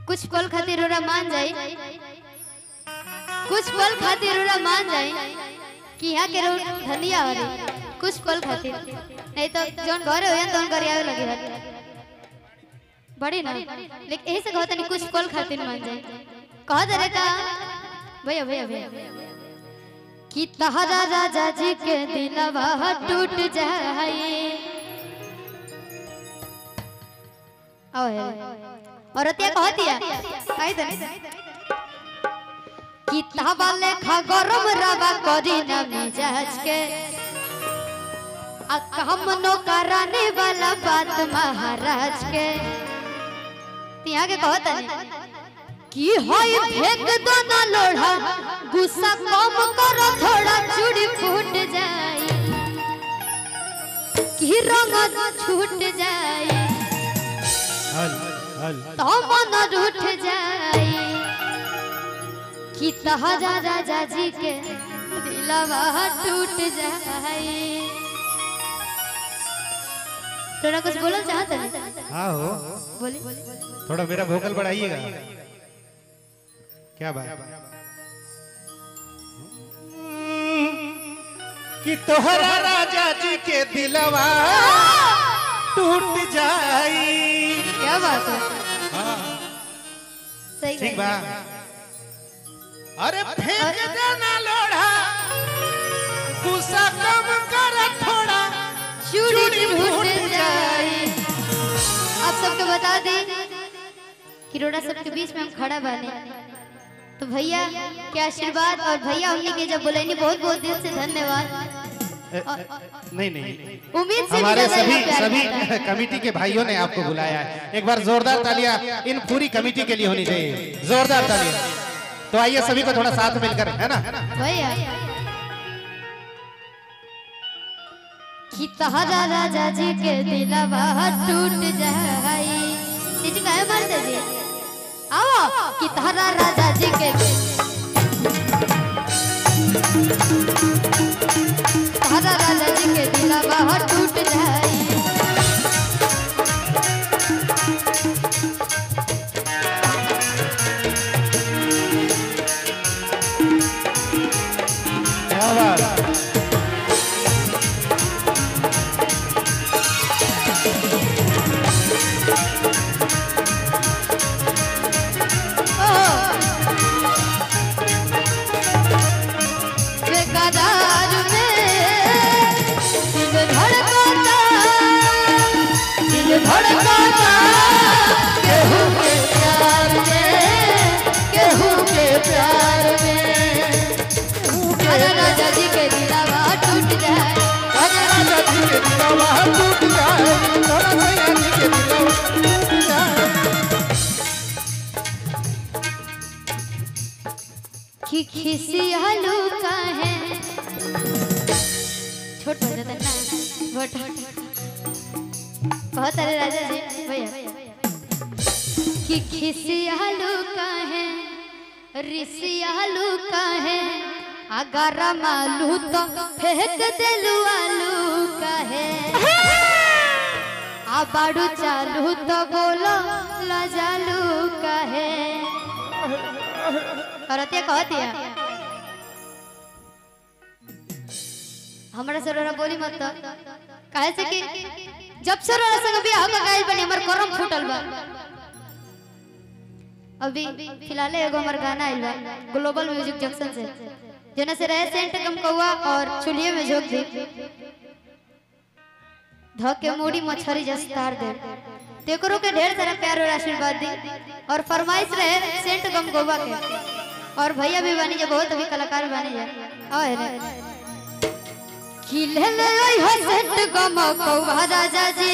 कुछ पल खातिर रोरा मान जाई, कुछ पल खातिर रोरा मान जाई कि यहाँ के रोड धनिया वाली, कुछ पल खातिर, नहीं तो जौन घरे होयन तौन घरे आवे लगे बड़ी ना, लेकिन यही से कहत नहीं कुछ पल खातिर मान जाई। कह दे रे का भैया भैया भैया कि तहरा राजा जी के दिलवा टूट जाई। आओ है औरतिया कहतिया आई दे कि तावा लेखा गरम रवा करी ना मिजाज के, आ काम नो कराने वाला बात महाराज के। तिया के कहत नहीं कि होई फेंक दो ना लोढ़ा, गुस्सा कम करो थोड़ा चूड़ी फूट जाई, कि रंग छूट जाई तो मन रूठ जाई, कि तहरा राजा जी के दिलवा टूट जाई। थोड़ा कुछ बोलना चाहते हैं? हाँ हो बोले, थोड़ा मेरा वोकल बढ़ाइएगा। क्या बात कि तोहरा राजा जी के दिलवा टूट जाई। क्या बात है, हाँ सही ठीक बा। अरे फेंक देना लोढ़ा, गुस्सा कम कर थोड़ा चूड़ी फूट जाई। आप सबको बता दें कि रोड़ा सबके बीच में हम खड़ा बने तो भैया के आशीर्वाद और भैया हमने के जब बोले नहीं बहुत बहुत दिल से धन्यवाद। नहीं नहीं, उम्मीद से हमारे सभी सभी कमेटी के भाइयों ने आपको बुलाया है। एक बार जोरदार तालियां इन पूरी कमेटी के लिए होनी चाहिए, जोरदार तालियां। तो आइए सभी को थोड़ा साथ मिलकर, है ना भैया, कि तहरा राजा जी के दिलवा टूट जाई। जी काहे मारते जी, आओ कि तहरा राजा जी के तहरा राजा जी के दिलवा टूट जाई। क्या बात, बेकरार में दिल धड़काता, दिल धड़काता केहू के प्यार में, केहू के प्यार में। अरे राजा जी के दिलवा टूट जाए, अरे राजा जी के दिलवा टूट जाए, राजा जी के दिलवा टूट जाए। कि खिसियालू का है छोट हो जाता ना बहुत बहुत। अरे राजा जी भैया कि खिसियालू का है रिसियालू का है, अगर मालू तो फेंक देलू आलू का है, आ बाड़ू चालू तो बोलो लजालू का है। औरतिया कहतिया हमरा से रोरा बोली मत, काहे से कि जब से रोरा संग बियाह का गाइल बनी हमर करम फूटल बा। अभी फिलहाल एगो हमर गाना आइल बा ग्लोबल म्यूजिक जंक्शन से, जना से रहे सेंट कम कौआ और चूल्हे में झोंक दी, ध के मूड़ी मछरी जस तार दे। तेकरो के ढेर सारा प्यार और आशीर्वाद दी और फरमाइश रहे सेंट गम गोवा के। और भैया भी बानी जा, बहुत अभी कलाकार बानी जा। और कि ले ले आई हो सेंट गम कौआ राजा जी,